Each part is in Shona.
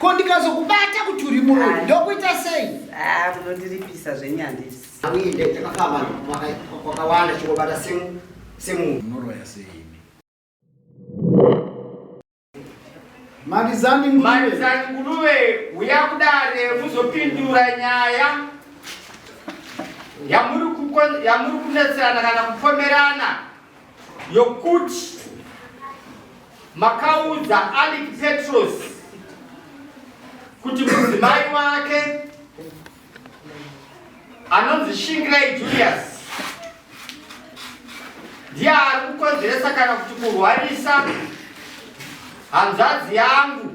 Ko ndikazokubata kuti uri muroyi ndokuita sei? Ah, munondiripisa zvenyandisi. Uye takafamba kwakawanda chingobata semunhu. Munoroya sei imi? Marizani Nguruve. Marizani Nguruve, huya kudare muzopindura nyaya yamuri kunetserana kana kupomerana yokuti makaudza Alec Petros kuti mudzimai wake anonzi Shingirai Julius ndiye ari kukonzeresa kana kuti kurwarisa hanzvadzi yangu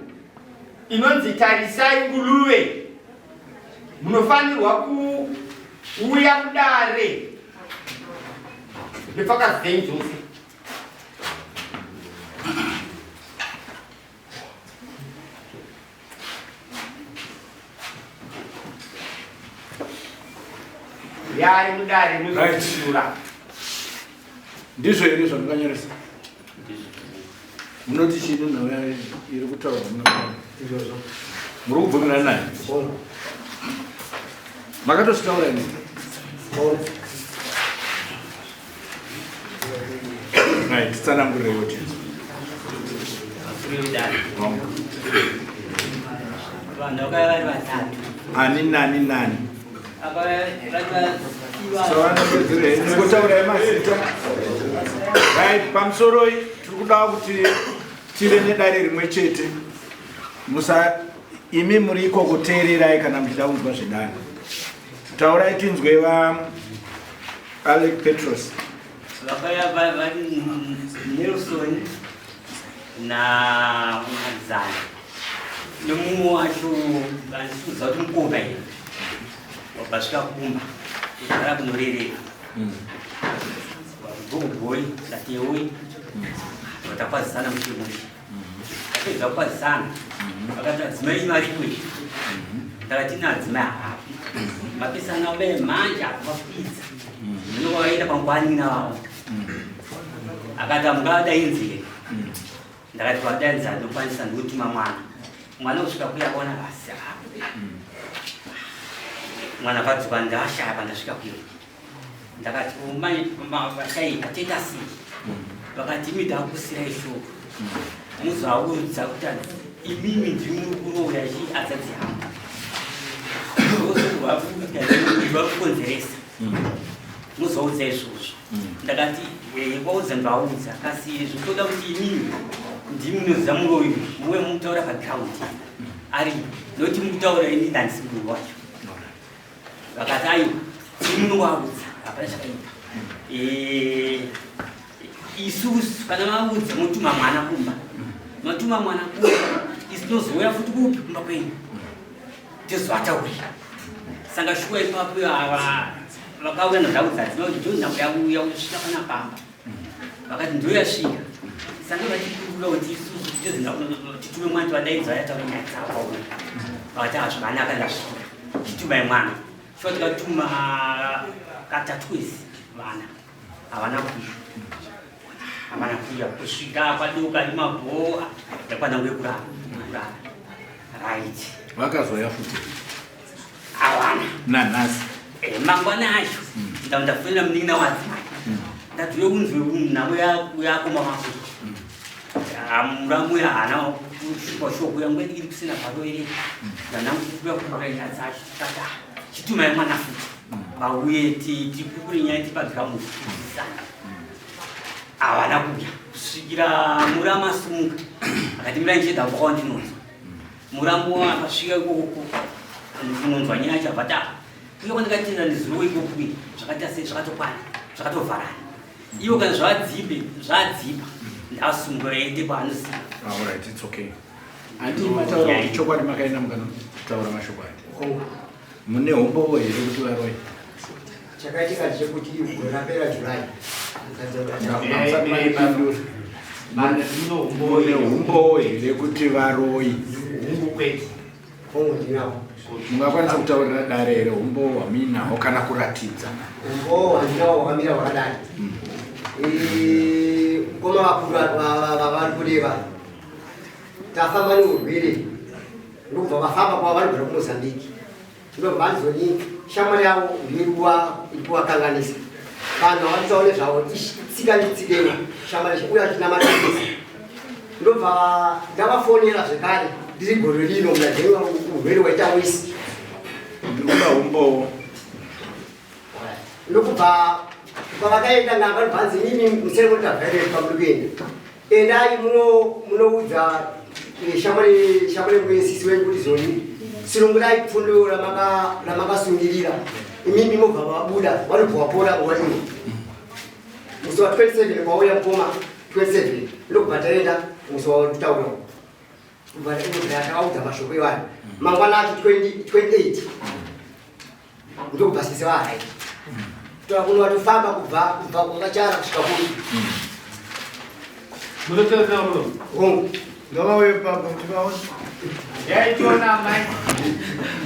inonzi Tarisai Nguluve. Munofanirwa kuuya kudare nepfakazi dzenyu dzose. Yari mudare muzopindura. Ndizvo here zvamukanyoresa? Munoti chii nenhau iri kutaurwa muno? Izvozvo. Muri kubvumirana naye? Makatozvitaura imi? Right, tsanangurireiwo tinzwe. Vanhu vakauya vari vatatu. Ani nani nani? Kutaurai mazita. Right, pamusoroi tiri kuda kuti tive nedare rimwe chete. Musa imi muri ikoko teererai kana muchida kunzwa zvedare. Taurai tinzwe va Alec Petros. Vakauya vari Nelson na Madzana nemumwe wacho vandikuziva kuti mukoma here vasvika kumba kugara kunorereka gogoi ndateoi vatakwazisana mushe mushe tapedza kukwazisana vakati adzimai enyu aripo izvi ndakati ina adzimai haapi mapesana ve manje akuvakwidza ndinova vaenda pangwanina vavo akati amungavadainzi here ndakati vadainzi andokwanisa ndikutuma mwana mwana kusvika kuya akaona vasi apo mwana vadzoka ndashaya pandasvika kuya ndakati mai vashaika toita sei vakati imi takusirai shoko muzoaudza kuti imimi ndimi muri kuroya chi adzadzi yangu vakukonzeresa muzoudza izvozvo ndakati kwaudza ndaudza kasi zvikutoda kuti imimi ndimi munoziva muroyi muwe mutaura paground ari nokuti mukutaura ini ndandisi munhu wacho Vakati aiwa, tiri munovaudza, hapana chakaipa. Eh, isusu kana vaudza motuma mwana kumba, matuma mwana kumba, isu tinozouya futi kupi kumba kwenyu tozovataurira. Saka shuwa ipapo ava vakauya nadaudza dzima kuti ndo nhau yauya kusvika pana pamba. Vakati ndoyasvika. Saka vachikurukura kuti isusu titume mwana tivadaidza vayataura nyaya dzavo. Vakati ah zvakanaka ndasvika. Chitumai mwana. Shuwa tikatuma katatu kwezi vana. Havana kuuya. Havana kuuya kusvika kwadoka nemabhoa yakwana nguva yekurara. Kurara. Right. Vakazoya futi. Havana. Nanhasi. Eh, mangwana acho ndafonera munin'ina wadzimai. Ndati uye unzwe nhamo yakoma wako. Muramu haana kushupa shoko yangu iri kusina paro iri. Ndanangu kuya kukura nyaya dzacho. Tata chitumai mwana futi. Vauye tikukure nyaya tipagira mukuisana. Havana kuuya kusvikira muramu asumuka. Akati mirai ndichida kwandinonzwa. Muramu akasvika ikoko kunonzwa nyaya yacho abva ta uye kwandikatenda nezuro ikoko zvakaita sei zvakatokwana zvakatovharana. Ivo kana zvadzipe zvadzipa ndasungwa ende kwaanoziva. All right, it's okay. Andi mataura kuti chokwadi makaenda mukanotaura mashoko aya. Mune humbowo here kuti varoyi? Chakaitika chekuti gore rapera July. Mune humbowo here kuti varoyi? Hungu kwete. Hongu ndinawo. Mungakwanisa kutaurira dare here humbowo hwamuinaho kana kuratidza? Humbowo hwandinawo hwakamira hwakadai. Mukoma vakuru vari kureva tafamba neurwere. Ndokubva vafamba kwavo vanogara kuMozambique. Ndobva vanzoni shamwari yavo ndiyo iri kuvakanganisa. Vanhu havataure zvavo tsika nditsikei shamwari uye achinamata. Ndobva ndavafonera zvekare ndiri gore rino muna January urwere waita wesi. Ndikuda umbowo. Ndokubva kwavakaenda nanga ndobva nzi mimi musere muri vhairesi pamuri kuenda. Endai munoudza eh, shamwari shamwari mwesisi wenyu kuti zoni sunungurai pfundo ramakasungirira imimi mobva mabuda vanobva wapora nguva ino musi wa 27 kwauya mukoma 27 ndokubva taenda musi wataura kubva takaudza mashoko iwayo mangwana acho 28 ndokubva sisi vahayi tora kuno vatofamba kubva kubva kwakachara kusvika kuno Munotaura muno. Hongu. Ngavauye papa tivaone. Yaitiona amai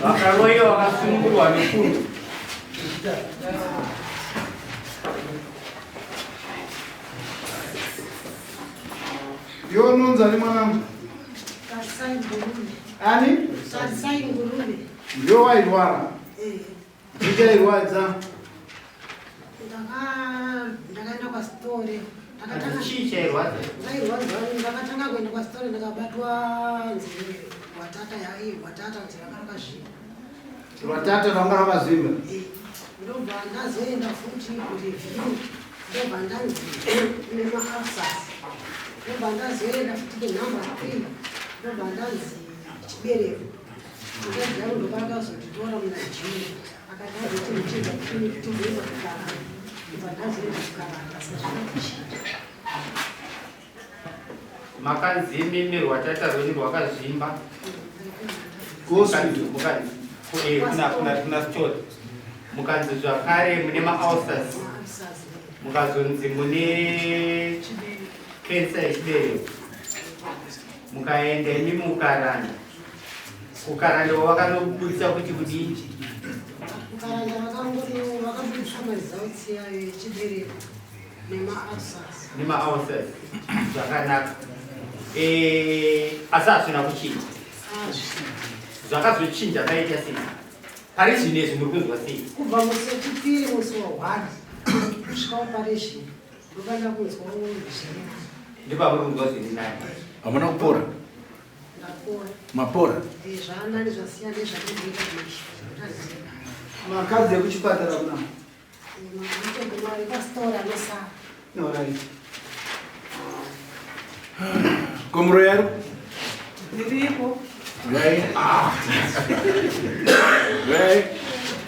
vakaroyiwa vakasunungurwa nefundu. Iwe unonzi ani mwanangu? Tarisai Nguruve. Ani? Tarisai Nguruve. Ndiwe wairwara? Eh. Ndichairwadza. Ndakaenda kwaSitore. Ndakatanga Chii chairwadza? Ndairwadza, ndakatanga kuenda kwaSitore ndakabatwa nzeve rwatata yai rwatata nzeve ranga rakazvimba. Rwatata rwanga rakazvimba. Eh, ndobva ndazoenda futi kureview ndobva ndanzi kune maulcers. Ndobva ndazoenda futi kunumber 3 ndobva ndanzi chibereko. Mukadzi yangu ndopaakazonditora muna June akati azoti muchinja timboenda kukaranga. Ndobva ndazoenda kukaranga sezvo kuchinja. Makanzi imimi rwatata rwenyu rwakazvimba. Hospital. Kuna story. Mukanzi zvakare mune maulcers. Mukazonzi mune cancer yechibereko. Mukaenda imi mukaranda. Kukaranda wakanobudisa kuti kudii? Kukaranda vakabudisa maresults yayo yechibereko nemaulcers. Nemaulcers. Zvakanaka. Asi hazvina kuchinja. Zvakazochinja paita sei? Pari zvino izvi muri kunzwa sei? Kubva musi wechipiri musi wa1 kusvikawo pari zvino ndopanda kunzwa zviri. Ndopamuri kunzwa zviri nani. Hamuna kupora? Ndapora. Mapora? Zvaanani zvasiyana nezvandinoita kumashure. Makadzi ekuchipatara kuna? Pastora anosara. Alright. Komuro yaro? Ndiripo. Right. Right.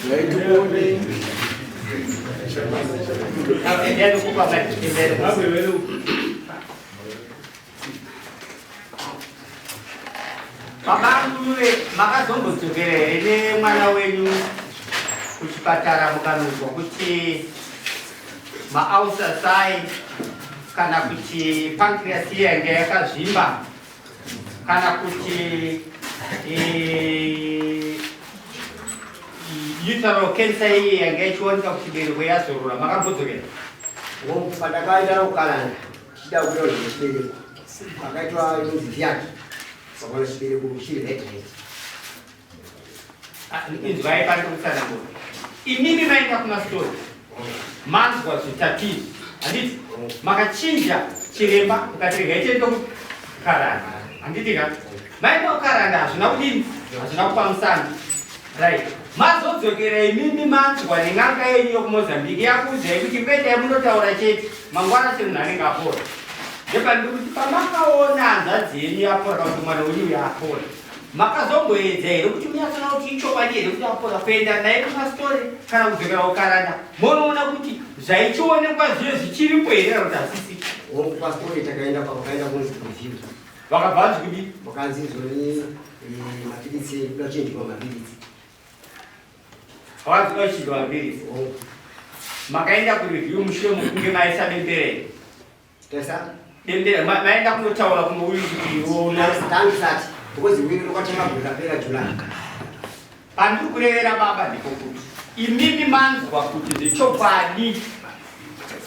Right tikuone. Endai kupa mai, endai kupa. Baba Nguruve, makazombodzokera here nemwana wenyu kuchipatara mukanonzwa kuti maulcers ai kana kuti pancreas iya yanga yakazvimba kana kuti uteral cancer iyi yanga ichioneka kuchibereko yazorora? Makambodzokera? Hongu, pandakaenda kukaranda tichida kubuda zvechibereko pakaitwa inonzi VIAC vakaona chibereko chiri red red. Inzwai pari kutsanangura. Imimi maenda kuna story manzwa zvitatu izvi, handiti? Makachinja chiremba mukati regai tiende kukaranda, handiti ka? Maenda kukaranda, hazvina kudini, hazvina kupa musana, right? Mazodzokera imimi manzwa nen'anga yenyu yokuMozambique yakuudzai kuti kuendai munotaura chete, mangwana semunhu anenge apora. Ndepandiri kuti pamakaona hanzvadzi yenyu yapora kana kuti mwana wenyu yapora, makazomboedza here kuti munyatsoona kuti ichokwadi here kuti apora, kuenda naye kumastori kana kudzokera kukaranda monoona kuti zvaichionekwa zviye zvichiripo here kana kuti hasisi? Hongu, pastori takaenda pavakaenda kunzi review. Vakabva vanzi kudii? Vakanzi izvoni mapiritsi kuda kuchinjwa mapiritsi. Vakanzi kuda kuchinjwa mapiritsi. Hongu. Makaenda kureview mushure mokunge maisa bembere? Taisa bembere, maenda kunotaura kunouyu kuti iwona? Tandisati, because wiri rokatanga gore rapera July. Pandiri kurevera baba ndiko kuti imimi manzwa kuti zvechokwadi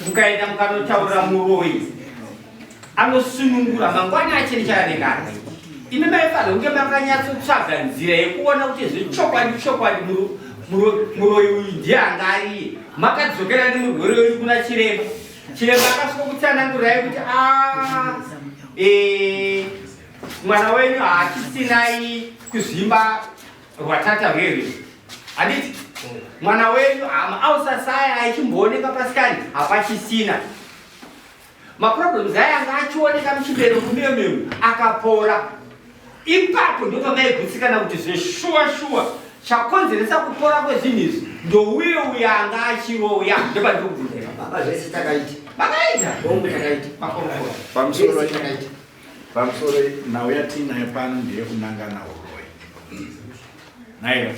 mukaenda mukanotaurira muroyi anosunungura mangwana achiri chaanenge ari. Imi maifanira kunge makanyatsotsvaga nzira yekuona kuti zvechokwadi chokwadi muroyi uyu ndiye anga ariye. Makadzokera nemurwere uyu kuna chiremba. Chiremba akasvika kutsanangurirai kuti ah, eh, mwana wenyu haachisinai kuzvimba rwatata rwerwe. Handiti mwana wenyu ausasaya aichimbooneka pasikani hapachisina. Maproblems aya anga achioneka muchibereko muyememu akapora. Ipapo ndopamaigutsikana kuti zveshuwa shuwa chakonzeresa kupora kwezvinhu izvi ndouye uya anga achiroya. Ndopandiri kubvunza ipapo. Baba zvese takaita. Makaita? Bongo takaita. Makorokoro. Pamusoro Zvese takaita. Pamusoro nhau yatiinayo pano ndeyekunangana huroyi. Naiwa.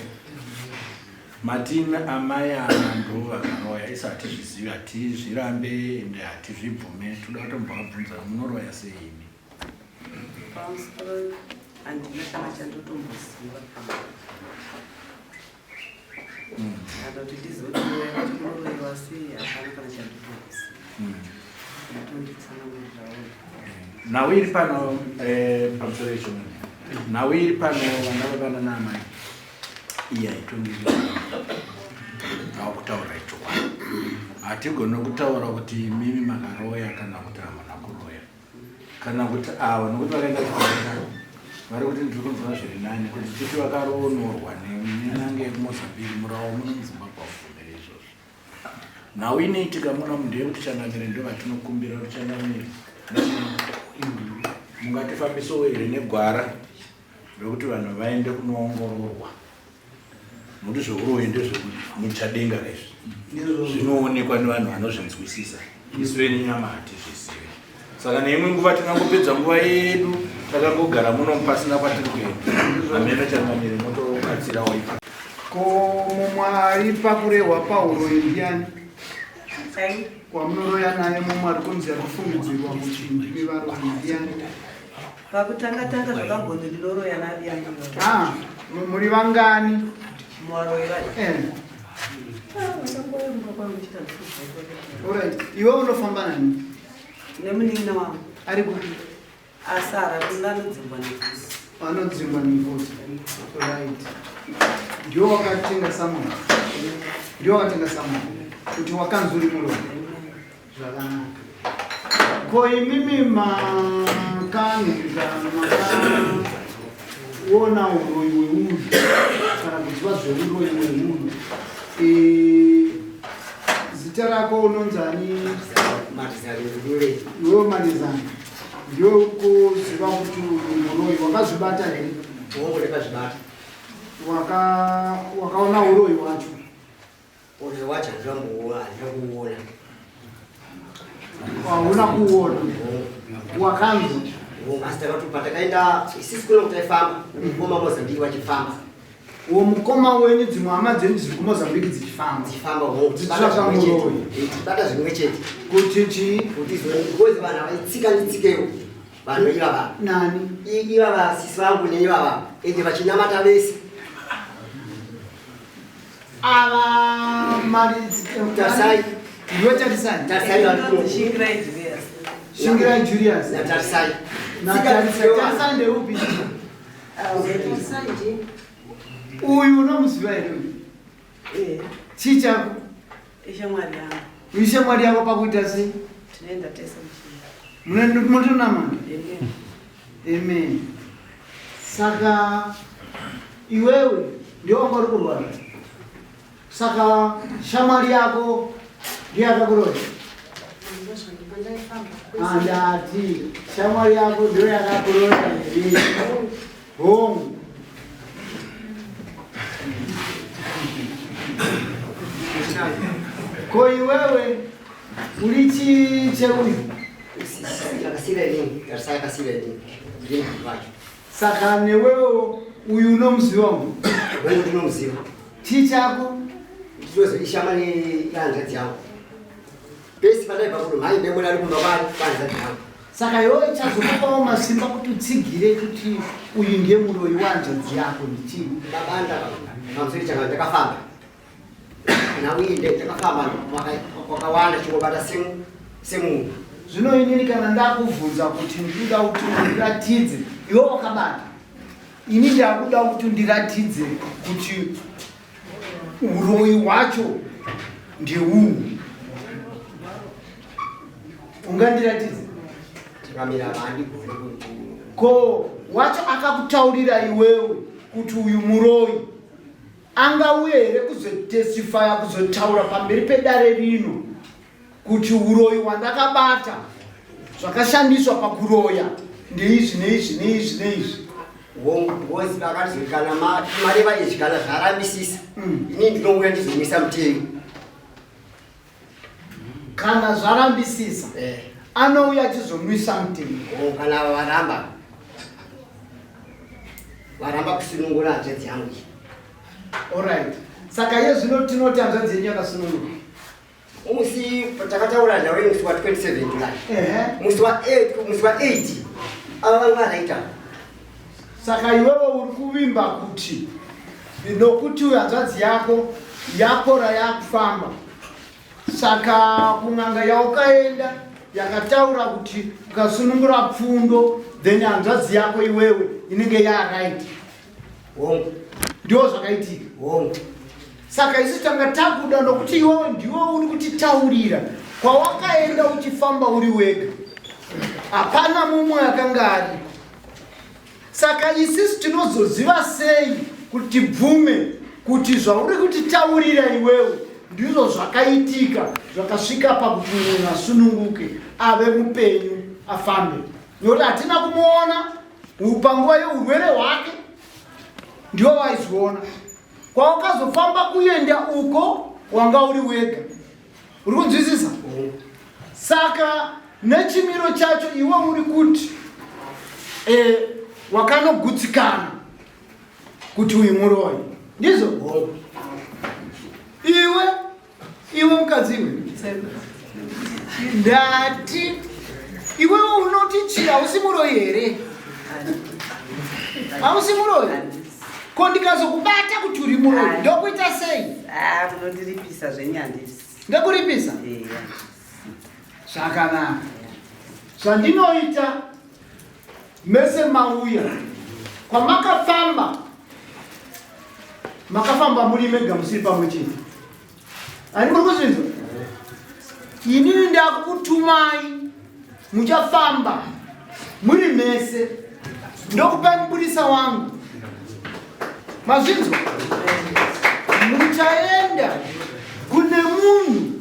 Mati amai ava ndovakaroya isu hatizvizivi hatizvirambe ende hatizvibvume toda kutombovabvunza munoroya sei imi. Pamusoro handina kana chandotomboziva. Kana kuti ndizotoya kuti munoroyiwa sei hapana kana chandotomboziva. Ndotonditsanangurirawo. Nhau iri pano eh, pamusoro icho nhau iri pano vana vavana naamai iyi haitongeri akutaura ichokwadi hatigone kutaura kuti imimi makaroya kana kuti hamuna kuroya kana kuti ava nokuti vakaenda kuaa vari kuti ndiri kunzwa zviri nani kuti titi vakaronorwa nen'anga yekumozambique murawo muno muzimbabwe wabvumire izvozvo nhau inoitika muno ndeyekuti changamire ndo vatinokumbira kuti changamire mungatifambisowo here negwara rekuti vanhu vaende kunoongororwa nokuti zveuroyi ndezvemuchadenga kaizvi zvinoonekwa nevanhu vanozvinzwisisa isu venyama hatizvizivi saka neimwe nguva tingangopedza nguva yedu takangogara muno pasina kwatiri kuenda hameno changamire motobatsirawo ipa ko mumwe ari pakurehwa pauroyi ndiani wamunoroya naye mumwe ari kunzi ari kufungidzirwa kuti ndimi varoyi ndiani Pakutanga tanga zvakambonzi ndinoroya nabiyangu. Ah, muri vangani? Muvaroyi vacho. Eh. Alright. Iwe unofamba nani? Nemunin'ina wangu. Ari kupi? Asara kuna anodzingwa nevhusi. Anodzingwa nevhusi. Right. Ndiwe wakatenga samon. Ndiwe wakatenga samon. Kuti wakanzi uri muroyi. Zvakanaka. Ko imimi makanhika makaona uroyi hwemunhu kana kuziva zveuroyi hwemunhu eh, zita rako unonzani? Iwewe Marizani ndiwe kuziva kuti uyu muroyi wakazvibata here? Wakaona uroyi wacho? Uroyi wacho handina kuuona, handina kuuona. Hauna kuuona. Wakanzwa. Asi takati patakaenda isisi kuno taifamba, mukoma Mozambique vachifamba. Uwo mukoma wenyu dzimwe hama dzenyu dziri kuMozambique dzichifamba. Dzichifamba hongu. Dzichitsvaka muroyi. Dzichibata zvimwe chete. Kuti chii? Kuti izoni because vanhu avaitsika nditsikewo. Vanhu ivava. Nani? Ivava sisi vangu neivava. Ende vachinamata vese. Ava mari Tarisai. Ndiwe Tarisai. Tarisai vari kuno. Shingirai Julius. Shingirai Julius. Na Tarisai. Na Tarisai. Tarisai ndeupi? Tarisai ndiye. Uyu unomuziva here uyu? Eh. Chii chako? Ishamwari yangu. Ishamwari yako pakuita sei? Tinoenda tese muchii. Munotonamata? Amen. Amen. Saka iwewe ndiwe wanga uri kurwara. Saka shamwari yako ndiye akakuroya. Andati shamwari yako ndiyo yakakuroya here? Hongu. Ko iwewe uri chii cheuyu? Akasira inini, Tarisai akasira inini. Ndini vacho. Saka newewo uyu unomuziva uyu? Wewe ndinomuziva. Chii chako? Ndinozoishama nehanzvadzi yangu. Pesi pandaibva kuno mhai ndemwana ari kumba kwanhanzvadzi yangu. Saka iwewe chazokupawo masimba kuti utsigire kuti uyu ndiye muroyi wehanzvadzi yako ndichii? Babanda pamusoro changa ndakafamba. Nauye ndakafamba kwakawanda chingobata semunhu. Zvino inini kana ndakuvhunza kuti ndinoda kuti undiratidze Iwe wakabata. Ini ndakuda kuti undiratidze kuti uroyi hwacho ndeuhu. Ungandiratidze? Tikamira handigoni. Ko wacho akakutaurira iwewe kuti uyu muroyi angauye here kuzotestifaya, kuzotaura pamberi pedare rino kuti uroyi hwandakabata, zvakashandiswa pakuroya ndeizvi neizvi neizvi neizvi? Ngozi vakati kana mareva izvi, kana zvarambisisa, ini ndinouya ndizomisa muteyo. Kana zvarambisisa, anouya achizomwisa muteyo. Kana varamba kusunungura hanzvadzi yangu iyi. Alright, saka iye zvino tinoti hanzvadzi yenyu yakasununguka? Musi takataura nawe musi wa 27 July, musi wa 8, musi wa 8 ava vanga varaita. Saka iwewe uri kuvimba kuti nokuti uyu hanzvadzi yako yapora, yakufamba, saka kun'anga yaukaenda yakataura kuti ukasunungura Pfundo, then hanzvadzi yako iwewe inenge yaright? Hongu. Ndiwo zvakaitika? Hongu. Saka isu tanga takuda, nokuti iwewe ndiwe uri kutitaurira kwawakaenda uchifamba uri wega, hapana mumwe akanga ariko. Saka isisu tinozoziva sei kuti tibvume kuti zvauri kutitaurira iwewe ndizvo zvakaitika, zvakasvika pakuti munhu asununguke, ave mupenyu, afambe? Nokuti hatina kumuona panguva yeurwere hwake, ndiwo waizoona kwawakazofamba kuenda uko wanga uri wega. Uri kunzwisisa? Saka nechimiro chacho iwe uri kuti wakanogutsikana kuti uyu muroyi, ndizvo? Iwe mukadzi iwe, ndati iwewe unoti chii? Hausi muroyi here? Hausi muroyi? Ko ndikazokubata kuti uri muroyi, ndokuita sei? Ah, munondiripisa zvenyu, handisi. Ndokuripisa zvakanaka. Zvandinoita, mese mauya, kwamakafamba makafamba muri mega, musiri pamwe chete. Ani muri kuzvinzwa? Inini ndakukutumai, muchafamba muri mese, ndokupai mupurisa wangu. Mazvinzwa? Muchaenda kune munhu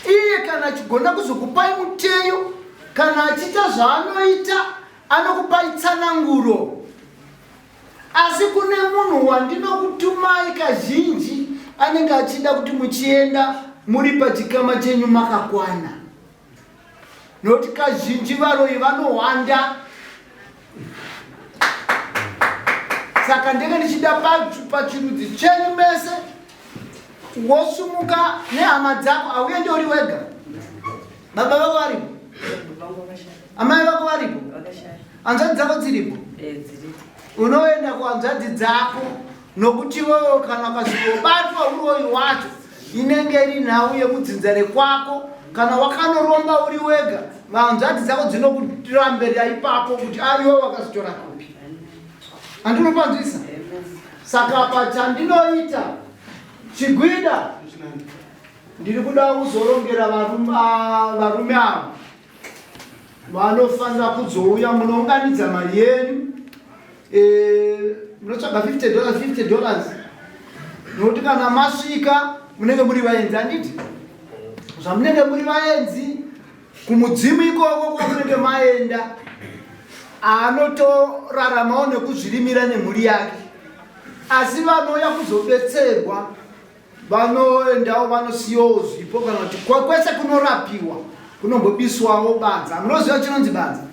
iye kana achigona kuzokupai muteyo, kana achiita zvaanoita, anokupai tsananguro. Asi kune munhu wandinokutumai, kazhinji anenge achida kuti muchienda muri pachikama chenyu makakwana, nokuti kazhinji varoyi vanohwanda. Saka ndenge ndichida pachirudzi chenyu mese, wosumuka nehama dzako. Hauende uri wega. Baba vako varipo, amai vako varipo, hanzvadzi dzako dziripo. Unoenda kuhanzvadzi dzako, nokuti iwewe kana ukasvikobatwa uroyi wacho, inenge iri nhau yekudzinza rekwako. Kana wakanoromba uri wega, hanzvadzi dzako dzinokuramberera ipapo kuti aiwe wakazitora kupi. Handinopanzwisa? Saka pachandinoita, chigwida, ndiri kuda kuzorongera varume ava vanofanira kuzouya. Munounganidza mari yenyu, munotsvaga $50, $50, nokuti kana masvika munenge muri vaenzi, handiti? Zvamunenge muri vaenzi kumudzimu ikoko kwamunenge maenda, anotoraramawo nekuzvirimira nemhuri yake, asi vanouya kuzobetserwa vanoendawo, vanosiyawo zvipo, kana kuti kwese kunorapiwa kunombobiswawo badza. Munoziva chinonzi badza?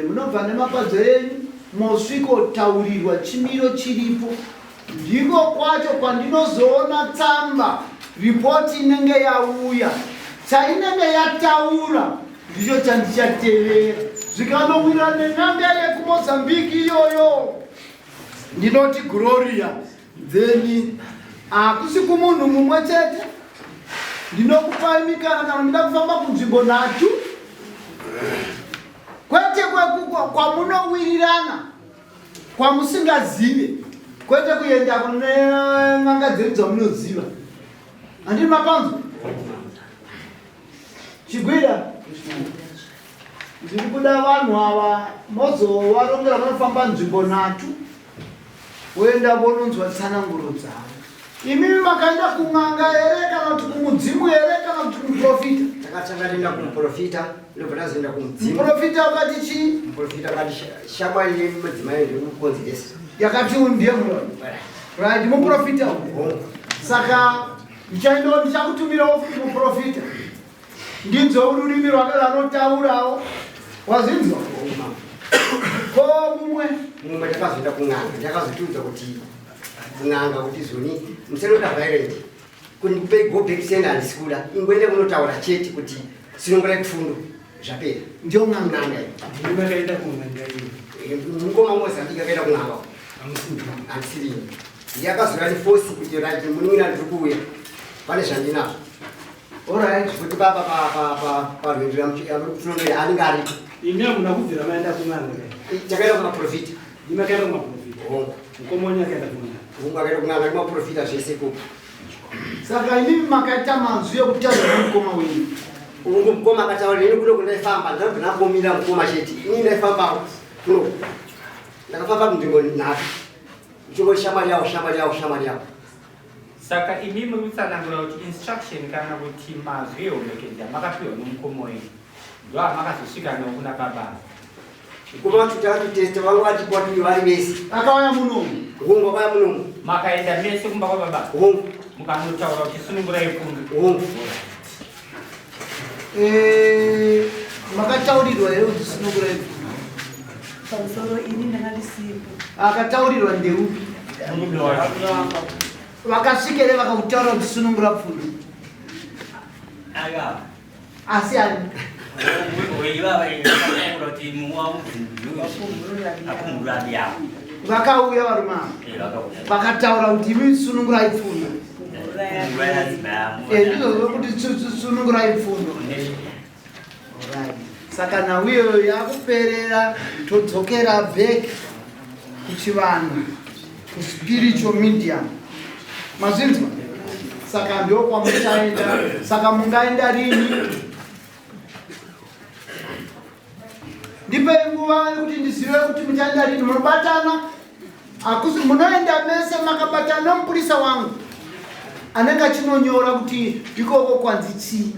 Munobva nemapadzo enyu, mosvikotaurirwa chimiro chiripo. Ndiko kwacho kwandinozoona tsamba, ripoti inenge yauya. Chainenge yataura ndicho chandichatevera. Zvikanowira nen'anga yekuMozambiki iyoyo, ndinoti gloria. Then hakusi kumunhu mumwe chete. Ndinokupai mikana, kana ndida kufamba kunzvimbo nhatu, kwete. Kwamunowirirana kwamusingazive, kwete kuenda kune n'anga dzedu dzamunoziva. Handini mapanzwa? Chigwira, ndiri kuda vanhu ava mozovarongera vanofamba nzvimbo nhatu, woenda vononzwa tsananguro dzavo. Imimi makaenda kun'anga here kana kuti kumudzimu here kana kuti kumuprofita? Takatanga taenda kumuprofita, ndobva tazoenda kumudzimu. Muprofita wakati chii? Muprofita akati shamwari yemudzimai ndikukonzeresa. Yakati uyu ndiye muroyi. Right, muprofita uyu. Saka ndichaendawo, ndichakutumirawo futi muprofita. Ndinzwe rurimi rwake rwanotaurawo. Wazvinzwa? Ko mumwe? Mumwe takazoenda kun'anga, ndakazotiudza kuti kun'anga kuti zoni musanoda violent kundipe go back send handisi kuda, ingoenda kunotaura chete kuti sinongorai pfundo, zvapera. Ndiyo n'anga. N'anga iyi. Ndimi makaenda kun'anga iyo? Mukoma Mozambique akaenda kun'anga. Handisirini. Yakazouya neforce kuti right, munin'ina, ndiri kuuya, pane zvandinazvo. Alright. Kuti parwendo rwamukutinondoenda anenge aripo. Imi hamuna kubvira maenda kun'anga kai? Takaenda kumaprofita. Ndimi makaenda kumaprofita? Hongu. Mukoma wenyu akaenda kun'anga? Hongu, akaenda kun'anga nemaprofita zvese ikoko. Saka imimi makaita manzwi ekutaura nemukoma wenyu? Ungu, mukoma akataura neni kuno kundaifamba, ndakabva ndangomira mukoma chete. Ini ndaifambawo kuno, ndakafamba kunzvimbo nhatu ndichingoti shamwari yavo, shamwari yavo, shamwari yavo. Saka imi muri kutsanangura kuti instruction kana kuti mazwi ehomekedzi amakapiwa nomukoma wenyu ndo amakazosvika nawo kuna baba? Mukoma wacho takatotesta, vanga vatipo vatiri vari vese. Akauya munomu? Hongu, akauya munomu. Makaenda mese kumba kwababa? Hongu. Mukanotaura kuti sunungurai pfundo? Hongu. Makataurirwa here kuti sunungurai pfundo? Pamusoro, ini ndanga ndisipo. Akataurirwa ndeupi? Murume wacho. Vakasvika here vakakutaura kuti sunungura pfundo? Aiwa. Asi ani? Ivava vakataura kuti akumuradi yavo. Vakauya varume ava vakataura kuti imi sunungurai pfundo? Ndizvo kuti sunungurai pfundo. Alright. Saka nhau iyoyo yakuperera, todzokera back kuchivanhu, kuspiritual medium. Mazvinzwa? Saka ndo kwamuchaenda. Saka mungaenda rini? Ndipei nguva yekuti ndizive kuti muchaenda rini. Munobatana, hakusi munoenda mese makabatana nomupurisa wangu anenge achinonyora kuti ikoko kwanzi chii.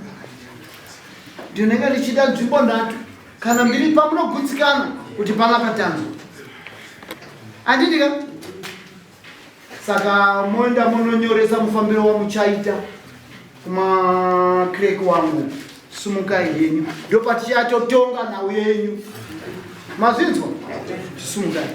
Ndinenge ndichida nzvimbo nhatu kana mbiri pamunogutsikana kuti panapa tanzwa, handiti ka? Saka moenda munonyoresa mufambiro wamuchaita kumakrek wangu. Sumukai henyu, ndopatichatotonga nhau yenyu. Mazvinzwa? Sumukai.